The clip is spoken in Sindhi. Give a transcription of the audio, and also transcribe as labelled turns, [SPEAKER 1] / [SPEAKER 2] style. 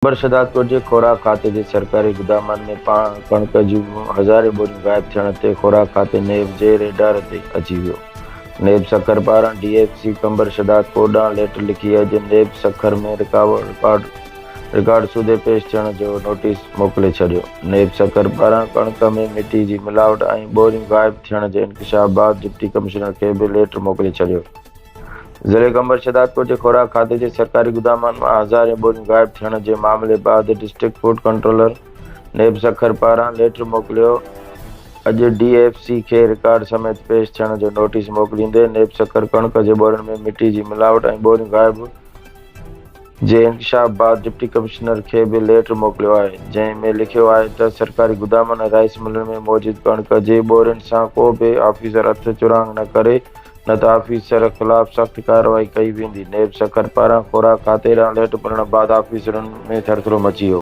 [SPEAKER 1] قمبر شهدادڪوٽ جي خوراڪ کاتي جي سرڪاري گدامن ۾ ڪڻڪ جون هزارين ٻوريون غائب ٿيڻ تي خوراڪ کاتي نيب جي ريڊار تي اچي ويو. نيب سکر پاران D F C Qambar Shahdadkot ڏانهن ليٽر لکي اڄ نيب سکر ۾ رڪارڊ سوڌي پيش ٿيڻ جو نوٽيس موڪلي ڇڏيو. نيب سکر پاران ڪڻڪ ۾ مٽي جي ملاوٽ ۽ ٻوريون غائب ٿيڻ جي انڪشاف بعد ڊپٽي ڪمشنر کي به ليٽر موڪلي ڇڏيو. ضلعي قمبر شهدادڪوٽ جي خوراڪ کاتي جي سرڪاري گدامن مان هزارين ٻوريون غائب ٿيڻ جي معاملي بعد district food controller NAB Sukkur پاران ليٽر موڪليو اڄ ڊي ايف سي کي رڪارڊ سميت پيش ٿيڻ جو نوٽيس موڪليندي نيب سکر ڪڻڪ جي ٻورين ۾ مٽي جي ملاوٽ ۽ ٻوريون غائب جي انڪشاف بعد ڊپٽي ڪمشنر کي به ليٽر موڪليو آهي جنهن ۾ لکيو آهي ته سرڪاري گدامن ۽ رائيس ملن ۾ موجود ڪڻڪ جي ٻورين سان ڪو به آفيسر هٿ چراند نه ڪري نه ته آفيسر خلاف سخت ڪارروائي ڪئي ويندي، نيب سکر پاران خوراڪ کاتي ڏانهن ليٽر ملڻ بعد آفيسرن ۾ ٿرٿلو مچي ويو.